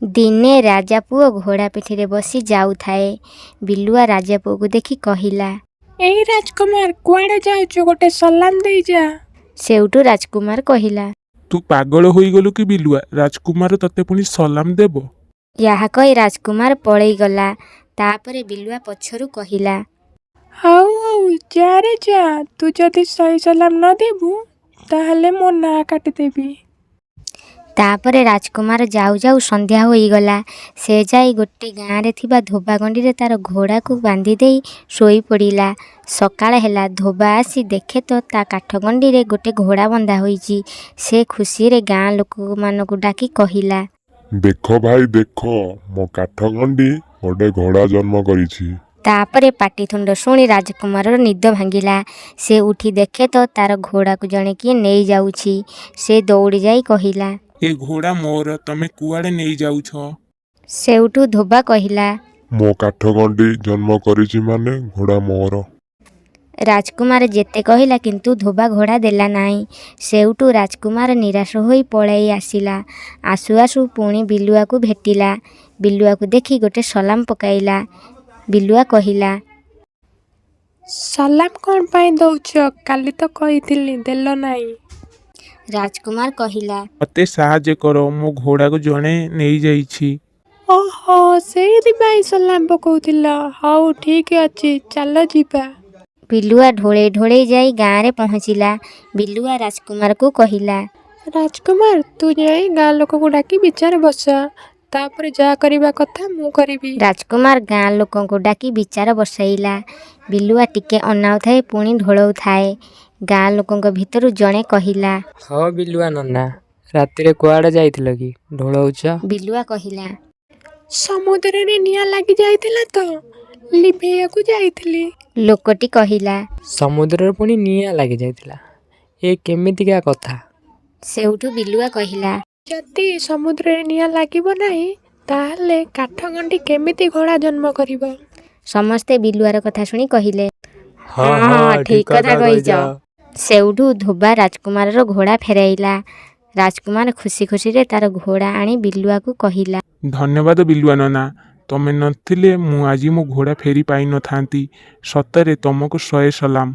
ଦିନେ ରାଜାପୁଅ ଘୋଡ଼ା ପିଠିରେ ବସି ଯାଉଥାଏ। ବିଲୁଆ ରାଜାପୁଅକୁ ଦେଖି କହିଲା, ଏଇ ରାଜକୁମାର, କୁଆଡ଼େ ଯାଉଛୁ? ଗୋଟେ ସଲାମ ଦେଇଯା। ସେଇଠୁ ରାଜକୁମାର କହିଲା, ତୁ ପାଗଳ ହୋଇଗଲୁ କି ବିଲୁଆ? ରାଜକୁମାର ତତେ ପୁଣି ସଲାମ ଦେବ? ଏହା କହି ରାଜକୁମାର ପଳେଇଗଲା। ତାପରେ ବିଲୁଆ ପଛରୁ କହିଲା, ହଉ ହଉ, ଯାରେ ଯା। ତୁ ଯଦି ସହି ସଲାମ ନ ଦେବୁ, ତାହେଲେ ମୋ ନାଁ କାଟିଦେବି। ତାପରେ ରାଜକୁମାର ଯାଉ ଯାଉ ସନ୍ଧ୍ୟା ହୋଇଗଲା। ସେ ଯାଇ ଗୋଟେ ଗାଁରେ ଥିବା ଧୋବା ଗଣ୍ଡିରେ ତାର ଘୋଡ଼ାକୁ ବାନ୍ଧିଦେଇ ଶୋଇପଡ଼ିଲା। ସକାଳ ହେଲା, ଧୋବା ଆସି ଦେଖେ ତ ତା କାଠଗଣ୍ଡିରେ ଗୋଟେ ଘୋଡ଼ା ବନ୍ଧା ହୋଇଛି। ସେ ଖୁସିରେ ଗାଁ ଲୋକମାନଙ୍କୁ ଡାକି କହିଲା, ଦେଖ ଭାଇ ଦେଖ, ମୋ କାଠଗଣ୍ଡି ଗୋଟେ ଘୋଡ଼ା ଜନ୍ମ କରିଛି। ତାପରେ ପାଟିତୁଣ୍ଡ ଶୁଣି ରାଜକୁମାରର ନିଦ ଭାଙ୍ଗିଲା। ସେ ଉଠି ଦେଖେ ତ ତାର ଘୋଡ଼ାକୁ ଜଣେ କିଏ ନେଇଯାଉଛି। ସେ ଦୌଡ଼ି ଯାଇ କହିଲା, ଏ ଘୋଡ଼ା ମୋର, ତମେ କୁଆଡ଼େ ନେଇଯାଉଛ? ସେଇଠୁ ଧୋବା କହିଲା, ମୋ କାଠଗଣ୍ଡି ଜନ୍ମ କରିଛି ମାନେ ଘୋଡ଼ା ମୋର। ରାଜକୁମାର ଯେତେ କହିଲା, କିନ୍ତୁ ଧୋବା ଘୋଡ଼ା ଦେଲା ନାହିଁ। ସେଇଠୁ ରାଜକୁମାର ନିରାଶ ହୋଇ ପଳାଇ ଆସିଲା। ଆସୁ ଆସୁ ପୁଣି ବିଲୁଆକୁ ଭେଟିଲା। ବିଲୁଆକୁ ଦେଖି ଗୋଟେ ସଲାମ ପକାଇଲା। ବିଲୁଆ କହିଲା, ସଲାମ କ'ଣ ପାଇଁ ଦଉଛ? କାଲି ତ କହିଥିଲି, ଦେଲ ନାହିଁ। ରାଜକୁମାର କହିଲା, ମତେ ସାହାଯ୍ୟ କର, ମୋ ଘୋଡ଼ାକୁ ଜଣେ ନେଇଯାଇଛି। ଓହୋ, ସେଇଥିପାଇଁ ସଲାମ ପକଉଥିଲ। ହଉ, ଠିକ୍ ଅଛି, ଚାଲ ଯିବା। ବିଲୁଆ ଢୋଳେଇ ଢୋଳେଇ ଯାଇ ଗାଁରେ ପହଞ୍ଚିଲା। ବିଲୁଆ ରାଜକୁମାରକୁ କହିଲା, ରାଜକୁମାର, ତୁ ଯାଇ ଗାଁ ଲୋକକୁ ଡାକି ବିଚାର ବସା। ତାପରେ ଯାହା କରିବା କଥା ମୁଁ କରିବି। ରାଜକୁମାର ଗାଁ ଲୋକଙ୍କୁ ଡାକି ବିଚାର ବସାଇଲା। ବିଲୁଆ ଟିକେ ଅନାଉଥାଏ, ପୁଣି ଢୋଳଉଥାଏ। ଗାଁ ଲୋକଙ୍କ ଭିତରୁ ଜଣେ କହିଲା, ହଁ ବିଲୁଆ ନନା, ରାତିରେ କୁଆଡ଼େ ଯାଇଥିଲ କି ଢୋଳଉଛ? ବିଲୁଆ କହିଲା, ସମୁଦ୍ରରେ ନିଆଁ ଲାଗି ଯାଇଥିଲା ତ ଲିଭେଇବାକୁ ଯାଇଥିଲି। ଲୋକଟି କହିଲା, ସମୁଦ୍ରରେ ପୁଣି ନିଆଁ ଲାଗି ଯାଇଥିଲା? ଏ କେମିତିକା କଥା? ସେଇଠୁ ବିଲୁଆ କହିଲା, ଯଦି ସମୁଦ୍ରରେ ନିଆଁ ଲାଗିବ ନାହିଁ, ତାହେଲେ କାଠଗଣ୍ଡି କେମିତି ଘୋଡ଼ା ଜନ୍ମ କରିବ? ସମସ୍ତେ ବିଲୁଆର କଥା ଶୁଣି କହିଲେ, ହଁ ହଁ, ଠିକ୍ କଥା କହିଛ। ସେଇଠୁ ଧୋବା ରାଜକୁମାରର ଘୋଡ଼ା ଫେରାଇଲା। ରାଜକୁମାର ଖୁସି ଖୁସିରେ ତାର ଘୋଡ଼ା ଆଣି ବିଲୁଆକୁ କହିଲା, ଧନ୍ୟବାଦ ବିଲୁଆ ନନା, ତମେ ନଥିଲେ ମୁଁ ଆଜି ମୋ ଘୋଡ଼ା ଫେରି ପାଇନଥାନ୍ତି। ସତରେ ତମକୁ ଶହେ ସଲାମ।